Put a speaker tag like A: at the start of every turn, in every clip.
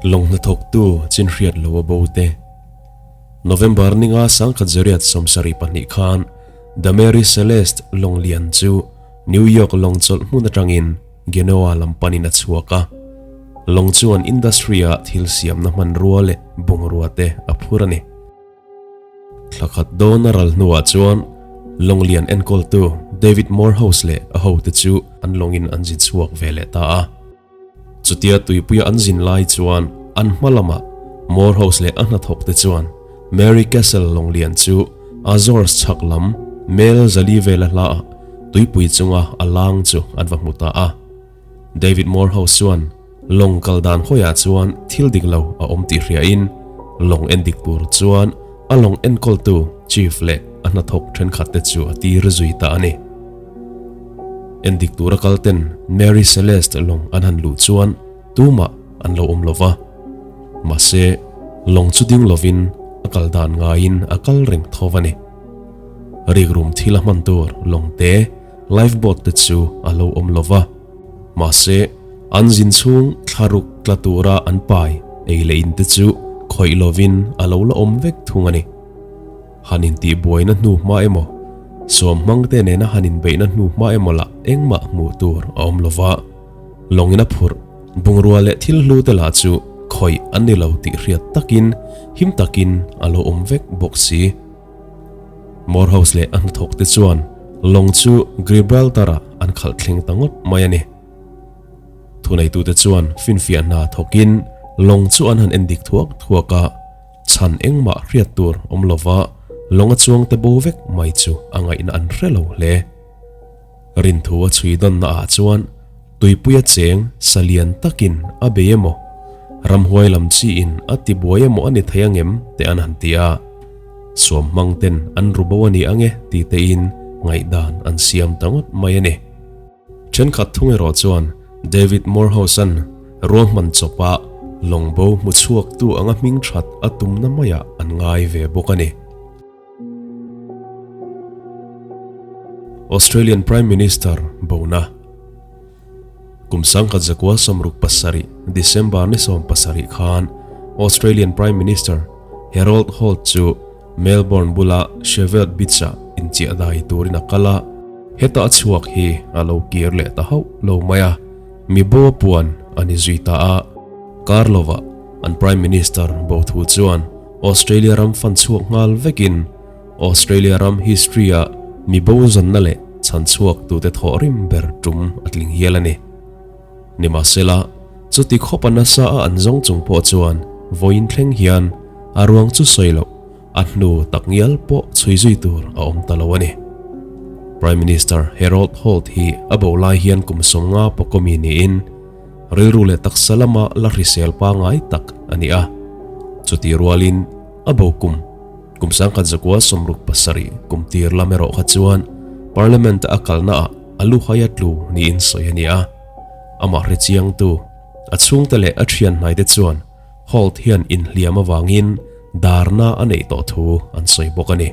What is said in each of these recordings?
A: Lawng hnathawktu chin hriat lo a bo te. November ninga 1972 khan The Mary Celeste lawng lian chu New York lawng chawlh hmun atangin Genoa lam panin a chhuak a. Lawng chuan industry-a thil siamna hmanrua leh bungrua te a phur a ni. Thla khat dawn a ral hnuah chuan lawnglian enkawltu David Morehouse leh a hote chu an lawngin an zin chhuak ve leh ta a. Chutia tuipuia an zin lai chuan an hma lamah Morehouse leh a hnathawkte chuan Mary Castle lawnglian chu Azores chhak lam mel zali vela hlaah tuipui chunga a lang chu an va hmu ta a. David Morehouse chuan lawng kal dan hawiah chuan thil dik lo a awm tih hriain lawng en dik tur chuan a lawng enkawltu chief leh a hnathawk thenkhatte chu a tir zui ta a ni. En dik tura kal ten Mary Celeste lawng an han luh chuan tumah an lo awm lo va. Mahse, lawng chu ding lovin a kal dan ngaiin a kal reng tho a ni. Rikrum thil a hman tur lawng te Lifeboat te chu a lo awm lo va, mahse an zin chhung thlaruk tla tura an pai ei leh in te chu khawih lovin a lo la awm vek thung a ni. Han intihbuaina hnu hma emaw, suam hmang te nena han inbeihna hnu hma emaw lah engmah hmuh tur a awm lo va, lawngin a phurh bungrua leh thil hlu te lah chu khawih an ni lo tih hriat takin him takin a lo awm vek bawk si. Morehouse leh a hnathawk te chuan lawng chu Gibraltar-ah an khalh thleng ta ngawt mai a ni. Thuneitute chuan finfiah hna thawkin lawng chu an han endik thuak thuak a, chhan engmah hriat tur awm lova lawng a chuang te bo vek mai chu a ngaihna an hre lo hle. Rinthu a chhui dawnna ah chuan tuipuia cheng salian takin a bei emaw, ramhuai lam chi in a ti buai emaw a ni thei angem te an han ti a, suam hmang ten an ru bo a ni ange ti te in ngaihdan an siam ta ngawt mai a ni. Thenkhat thung erawh chuan David Morehouse-a'n ruahman chawpa lawngbo hmu chhuaktu anga hming that a tumna maiah an ngai ve bawk a ni. Australian Prime Minister Bona Kum 1967 December ni 17 khan Australian Prime Minister Harold Holt chu Melbourne bula Cheviot Beach-ah inchiah dai turin a kal a, heta a chhuak hi a lo kir leh ta hauh lo mai a, mi bo a puan a ni zui ta a. Kar lovah an Prime Minister bo thu chuan Australia ram fan chhuak nghal vekin Australia ram history-ah mi bo zanna leh chhan chhuak tute thawh rim ber tum a tling hial a ni. Nimahsela, chuti khawpa nasa a an zawng chung pawh chuan vawiin thleng hian a ruang chu sawi loh a hnu tak ngial pawh chhui zui tur a awm ta lo a ni. Prime Minister Harold Holt hi a bo lai hian kum 50 pawkawmi niin rilru leh taksa lama la hrisel pangai tak a ni a. Chutih rualin a bo kum kum 1967 kum tir lam erawh kha chuan Parliament a kalnaah a lu hai a tlu niin sawi a ni a. Amah hrechiangtu, a chhungte leh a thian hnaite chuan Holt hian inhliam avangin darna a neih tawh thu an sawi bawk a ni.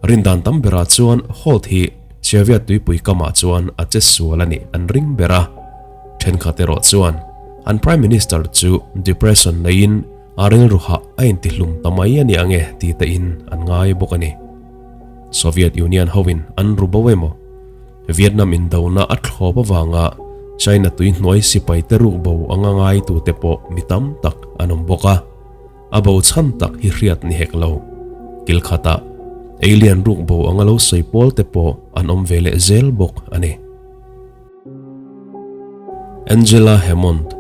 A: Rindan tam berah chuan Holt hi Cheviot tuipui kamah chuan a che sual a nih an ring ber a. Thenkhat erawh chuan an Prime Minister chu depression neiin a rilru hah a intihlum ta mai a ni ang e ti tein an ngai bawk a ni. Soviet Union hoin an ru bo emaw? Vietnam indona a thlawp avanga China tui hnuai sipai te ruk bo anga ngaitute pawh mi tam tak an awm bawk a. A bo chhan tak hi hriat ni hek lo. Kil khatah alien ruk bo anga lo sawi pawl te pawh an awm ve leh zel bawk a ni. Angela Hammond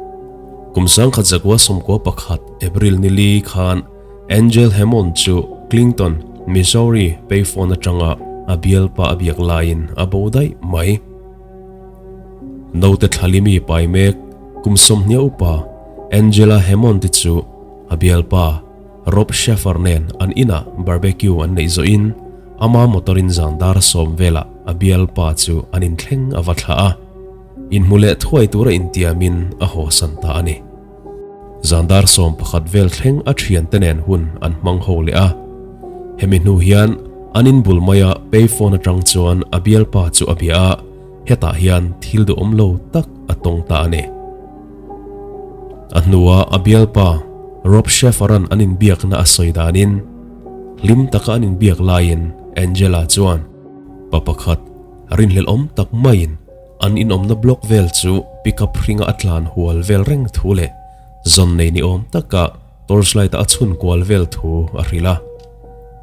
A: Kum 1991 April ni li khan Angel Hammond chu Clinton, Missouri payphone atanga a bialpa a biak laiin a bo daih mai. Naute thlalimi pai mek kum 20 upa Angela Hammond te chu a bialpa Rob Shaffer nen an inah barbecue an neih zawhin ama motor-in zan dar sawm velah a bialpa chu an inthleng a va thlah a, inhmu leh thuai tura intiamin a hawsan ta a ni. Zan dar 11 vel thleng a thiante nen hun an hmang ho leh a, hemi hnu hian an inbul maia payphone atang chuan a bialpa chu a bia a, hetah hian thil duhawm lo tak a tawng ta a ni. A hnua a bialpa Rob Sheffer-a'n an inbiakna a sawi danin, hlim taka an inbiak laiin Angela chuan pa pakhat rinhlelhawm tak maiin an inawmna block vel chu pickup hringa a tlan hual vel reng thu leh zawn nei ni awm taka torchlight-a a chhun kual vel thu a hrilh a.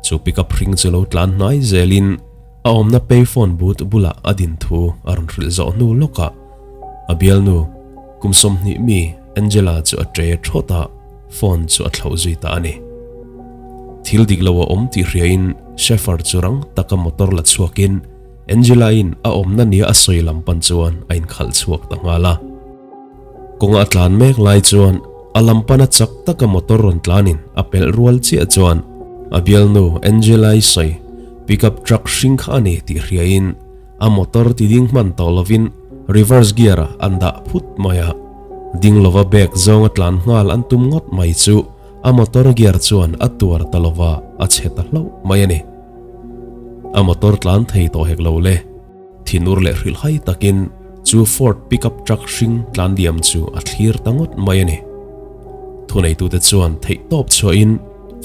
A: Chu pickup hring chu lo tlan hnai zelin a awmna payphone booth bulah a din thu a rawn hrilh zawh hnu lawkah a bialnu kum 20 mi Angela chu a ṭe ṭhawt a, phone chu a thlauh zui ta a ni. Thil dik lo a awm tih hriain Sheffer chu rang taka motor la chhuakin Angela-in a awmna nia a sawi lam pan chuan a inkhalh chhuak ta nghal a. Kawnga a tlan mek lai chuan a lam pana chak taka motor rawn tlanin a pelh rual chiah chuan a bialnu Angela-i sawi pickup truck hring kha a ni tih hriain a motor ti ding hman tawh lovin reverse gear ah an dah phut mai a. Ding lova bag zawnga tlan nghal an tum ngawt mai chu a motor gear chuan a tuar ta lova a chhe ta hlauh mai a ni. A motor tlan thei tawh hek lo le. Thinur leh hrilhhai takin chu Ford pickup truck hring tlan diam chu a thlir ta ngawt mai a ni. Thuneitute chuan theihtawp chhuahin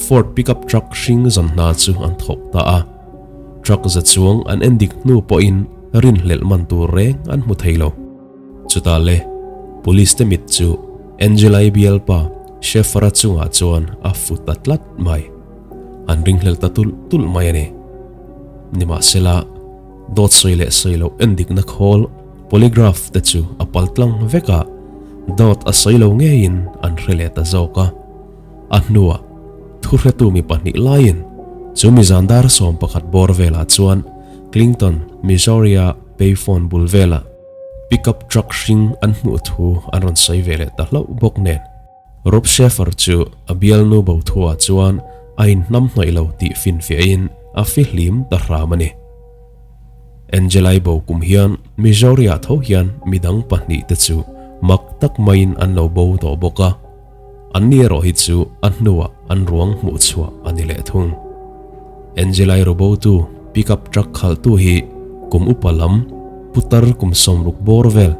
A: Ford pickup truck hring zan hna chu an thawk ta a. Truck za chuang an en dik hnu pawhin rinhlelh man tur reng an hmu thei lo. Chutah le, Police te mit chu Angela-i bialpa Sheffer-a chungah chuan a fu ta tlat mai. An ringhlel ta tulh tulh mai a ni. Nimahsela, dawt sawi leh sawi loh en dikna khawl, polygraph, te chu a pal tlang vek a, dawt a sawi lo ngeiin an hre leh ta zawk a. A hnuah, thuhretu mi pahnih laiin chu mi zan dar 11 bawr velah chuan Clinton, Missouri-a payphone bul velah pickup truck hring an hmuh thu an rawn sawi ve leh ta hlauh bawk nen. Rob Sheffer chu a bialnu bo thuah chuan a inhnamhnawih lo tih finfiahin a fihlim ta hram a ni. Angelai bo kum hian Missouri-ah tho hian midang pahnihte chu mak tak maiin an lo bo tawh bawk a, anni erawh hi chu a hnuah an ruang hmuh chhuah a ni leh thung. Angelai robotu pickup truck khalhtu hi kum upa lam putar kum 60 bawr vel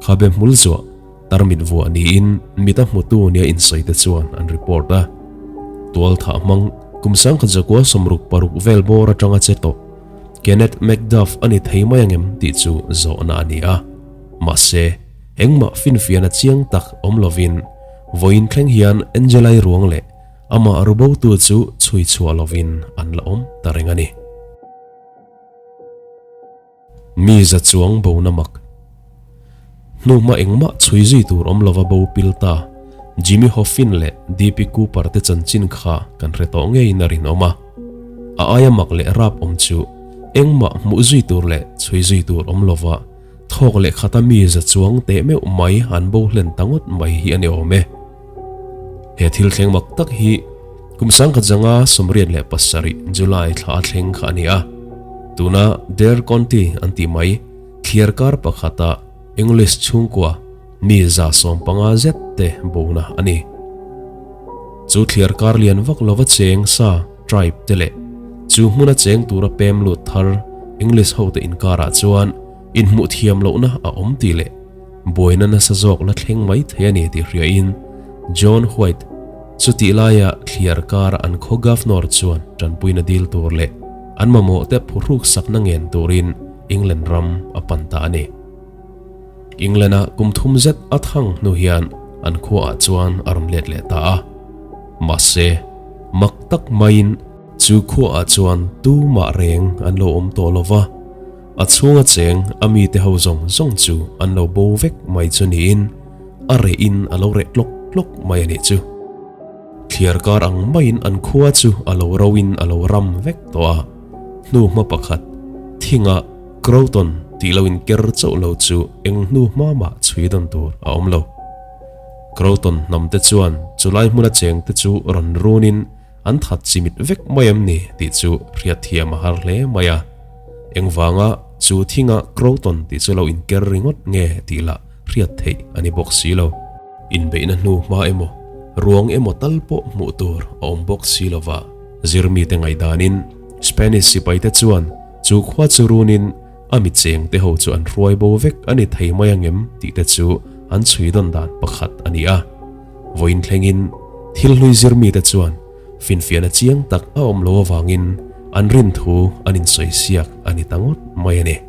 A: khabe hmul zuah Tarmit vuah niin mit a hmutu nia insawi te chuan an report a. Tual thah hmang kum 1966 vel bawr atanga che tawh Kenneth McDuff a ni thei mai angem tih chu zawhna a ni a. Mahse, engmah finfiahna chiang tak awm lovin vawiin thleng hian Angelai ruang leh amah rubotu chu chhui chhuah lovin an la awm ta reng a ni. Mi za chuang bo na mak. Hnuhma engmah chhui zui tur awm lova bo pil ta Jimmy Hoffin leh DP Cooper te chanchin kha kan hre tawh ngeiin a rinawm a. A aia mak leh rap awm chu engmah hmuh zui tur leh chhui zui tur awm lova thawk leh khata mi za chuang teh meuh mai an bo hlen ta ngawt mai hi a ni awm e. He thil thleng mak tak hi kum 1987 July thla a thleng kha a ni a. Tuna Dare County an tih mai thliar kar pakhata English chhungkua mi 150 zet te bona a ni. Chu thliar kar lian vak lova cheng sa tribe te leh chu hmuna cheng tura pem lut thar English ho te inkarah chuan inhmuh thiam lohna a awm tih leh buaina nasa zawk la thleng mai thei a ni tih hriain John White chutih laia thliar kara an khaw governor chuan tanpuina dil tur leh an mamawh te phuhruk sakna ngen turin England ram a pan ta a ni. England-a kum thum zet a thang hnu hian an khuaah chuan a rawn let leh ta a. Mahse, mak tak maiin chu khuaah chuan tumah reng an lo awm tawh lova. A chhunga cheng a mite ho zawng zawng chu an lo bo vek mai chu niin a reh in a lo reh tlawk tlawk mai a nih chu. Thliar kar ang maiin an khua chu a lo ro in a lo ram vek tawh a, hnu hma pakhat thinga Croton tih lo in ker chauh lo chu eng hnu hma mah chhui dawn tur a awm lo. Croton hnam te chuan chulai hmuna cheng te chu rawn run in An that chimit vek mai em ni tih chu hriatthiam a har hle mai a. Engvanga chu thinga Croton tih chu lo inker ringawt nge tih lah hriat theih a ni bawk si lo. Inbeihna hnu hma emaw, ruang emaw tal pawh hmuh tur a awm bawk si lova. Zirmite ngaihdanin Spanish sipaite chuan chu khua chu runin a mi chengte ho chu an hruai bo vek a ni thei mai angem tih te chu an chhui dawn dan pakhat a ni a. Vawiin thlengin thil hlui zir mite chuan finfiahna chiang tak a awm lo avangin an rin thu an insawi siak a ni ta ngawt mai a ni.